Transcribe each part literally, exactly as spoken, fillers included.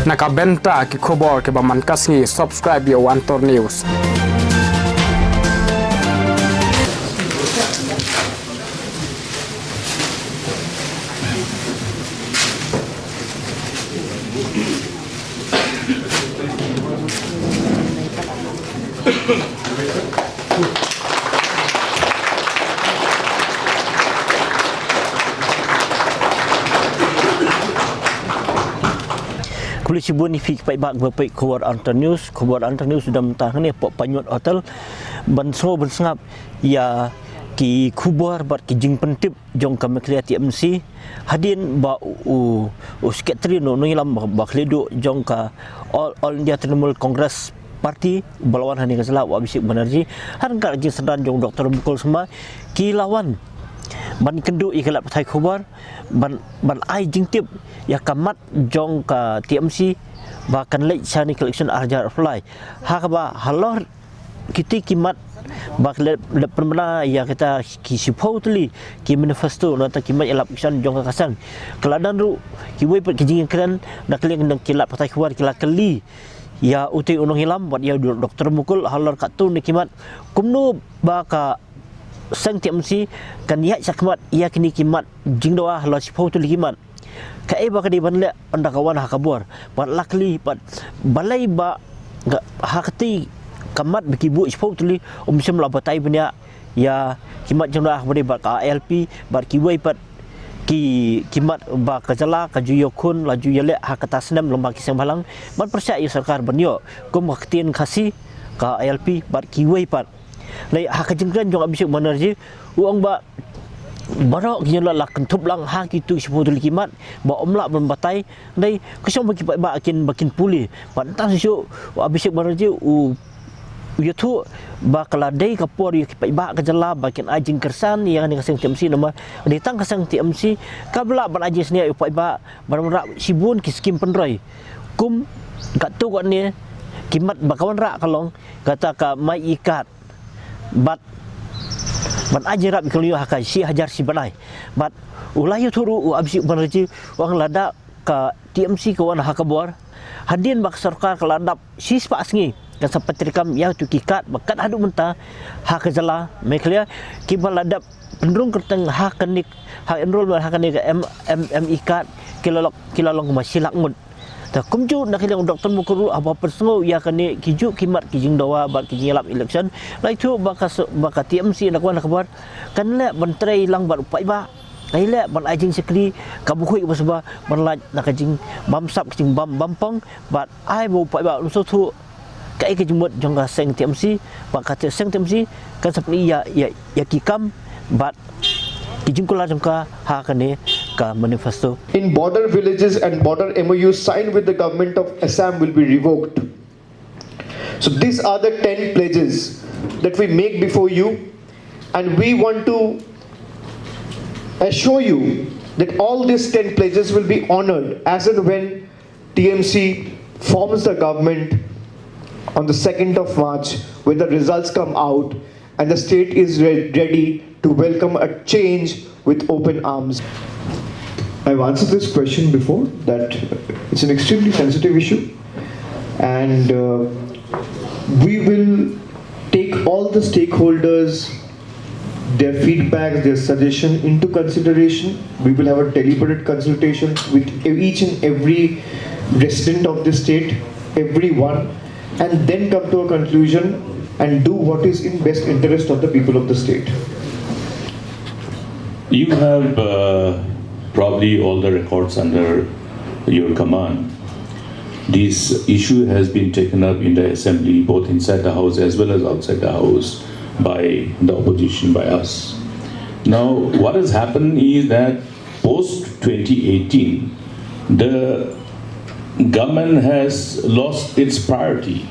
Na ka bynta ki khubor kiba man ka sngi, subscribe ïa u Antor News. Khublei shibun ïa phi ki paidbah ba peit khubor Antor News, khubor Antor News u dang mynta hangne hapoh Paniwat Hotel ban sngew ban sngap ïa ki khubor bad ki jingpyntip jong ka Meghalaya T M C, hadien ba u, u, u secretary, u nongïalam ba, ba khlem duh jong ka All, All India Trinamool Congress Party ba la wan hangne ha ka jylla, u Abhishek Banerjee, ha ryngkat ka jingsynran jong u Doctor Mukul Sangma, ki la wan ban kynduh ïa ki lad pathai khubor, ban, ban ai jingtip ïa ka mat jong ka T M C ba kan leit sha kane ka election ar hajar arphew lai. Ha kaba halor kita ki mat ba ki la, la pynbna ïa kita ki shiphew tylli ki manifesto, nangta ki mat ïalap election jong ka seng. Ka la don ruh kiwei pat ki jingïakren na ka liang jong ki lad pathai khubor, ki la kylli ïa utei u nongïalam bad ïa u Doctor Mukul halor katto katne ki mat, kumno ba ka seng T M C kan ïaid shakhmat ïa kine ki mat jingdawa halor shiphew tylli ki mat. Kaei ba ka dei ban leh ynda ka wan ha ka bor, bad la kylli bad balei ba ha katei ka mat ba ki buh shiphew tylli, um shym la batai bniah ïa ki mat jingdawa ha kaba ïadei bad ka I L P bad kiwei pat ki, ki mat ba ka jylla ka ju ïakhun, la ju ïaleh ha kata snem lyngba ki seng bhalang, ban pyrshah ïa sorkar ban ïoh kum ka ktien Khasi, ka I L P bad kiwei pat. Hynrei ha ka jingkren jong u Abhishek Banerjee, u ong ba baroh ki jingïalang la kynthup lang ha kito ki shiphew tylli ki mat, ba um lah ban batai. Hynrei ka shong ba ki paidbah kin, ba kin pule. Bad tang shisha u Abhishek Banerjee u, u ïathuh ba ka la dei ka por ïa ki paidbah ka jylla ba kin ai jingkyrsan ïa kane ka seng T M C, namar ka dei tang ka seng T M C kaba lah ban ai jingsngewbha ïa u paidbah, ban wanrah shibun ki skim pynroi, kum katto katne ki mat ba ka wanrah ka long kata ka My E-Card. Bad ban ai jingïarap ïa ka long ha ka shi hajar shi bnai. Bad u la ïathuh ruh u Abhishek Banerjee, u ong lada ka T M C ka wan ha ka bor, hadien ba ka sorkar ka la dap shispah sngi kan sa pyntreikam ïa kito ki card, ba kat haduh mynta ha ka jylla Meghalaya kiba la dep pynrung kyrteng ha kane, ha enrolment ha kane ka M-, M-, M E-Card, ki la long, ki la long kumba shi lak ngut. Te kumjuh na ka liang u Doctor Mukul ruh haba pynsngew ïa kane, ki juh ki mat ki jingdawa bad ki jingïalap election, la ïathuh ba ka so-, ba ka T M C ynda ka wan ha ka bor kan leh ban trei lang bad u paidbah, kan leh ban ai jingshakri kaba khuid kaba suba, ban lait na ka jingbamsap, ka jingbam, bam pong, bad ai ba u paidbah un sngewthuh kaei ka jingmut jong ka seng T M C, ba ka seng T M C kan sa pyni ïa, ïa, ïa ki kam bad ki jingkular jong ka ha kane ka manifesto. In border villages and border M O Us signed with the government of Assam will be revoked. So these are the ten pledges that we make before you, and we want to assure you that all these ten pledges will be honored as and when T M C forms the government on the second of March, when the results come out and the state is re-, ready to welcome a change with open arms. I've answered this question before, that it's an extremely sensitive issue, and, uh, we will take all the stakeholders, their feedback, their suggestion into consideration. We will have a deliberate consultation with each and every resident of the state, everyone, and then come to a conclusion and do what is in best interest of the people of the state. You have, uh, probably all the records under your command. This issue has been taken up in the assembly, both inside the house as well as outside the house, by the opposition, by us. Now, what has happened is that post twenty eighteen, the government has lost its priority.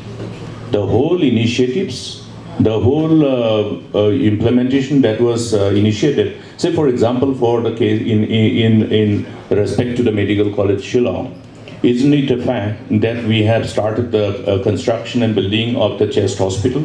The whole initiatives, the whole, uh, uh, implementation that was, uh, initiated, say, for example, for the case in, in, in, in respect to the Medical College Shillong, isn't it a fact that we have started the, uh, construction and building of the chest hospital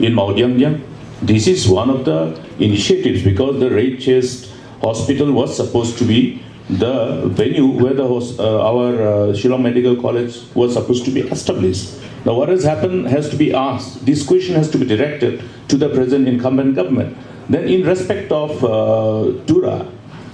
in Mawdiangdiang? This is one of the initiatives, because the Red Chest Hospital was supposed to be the venue where the hos- uh, our uh, Shillong Medical College was supposed to be established. Now, what has happened has to be asked. This question has to be directed to the present incumbent government. Then, in respect of uh, Tura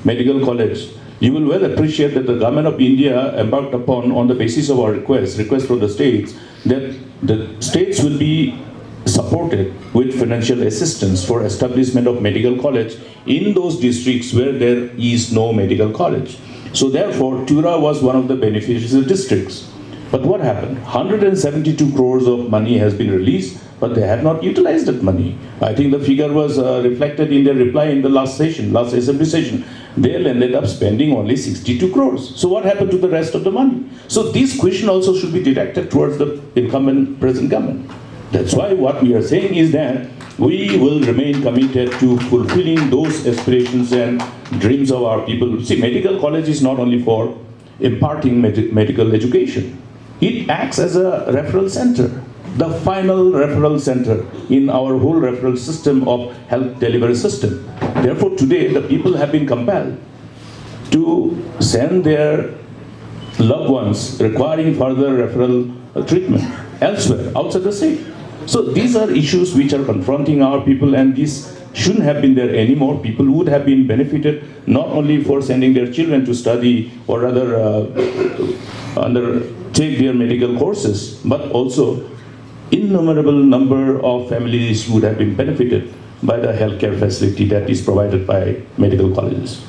Medical College, you will well appreciate that the government of India embarked upon, on the basis of our request, request from the states, that the states will be supported with financial assistance for establishment of medical college in those districts where there is no medical college. So therefore, Tura was one of the beneficial districts. But what happened? one hundred seventy-two crores of money has been released, but they have not utilized that money. I think the figure was uh, reflected in their reply in the last session, last assembly session. They ended up spending only sixty-two crores. So what happened to the rest of the money? So this question also should be directed towards the incumbent present government. That's why what we are saying is that we will remain committed to fulfilling those aspirations and dreams of our people. See, medical college is not only for imparting med- medical education. It acts as a referral center, the final referral center in our whole referral system of health delivery system. Therefore, today the people have been compelled to send their loved ones requiring further referral uh, treatment elsewhere, outside the state. So these are issues which are confronting our people, and this shouldn't have been there anymore. People would have been benefited not only for sending their children to study or rather uh, undertake their medical courses, but also innumerable number of families would have been benefited by the healthcare facility that is provided by medical colleges.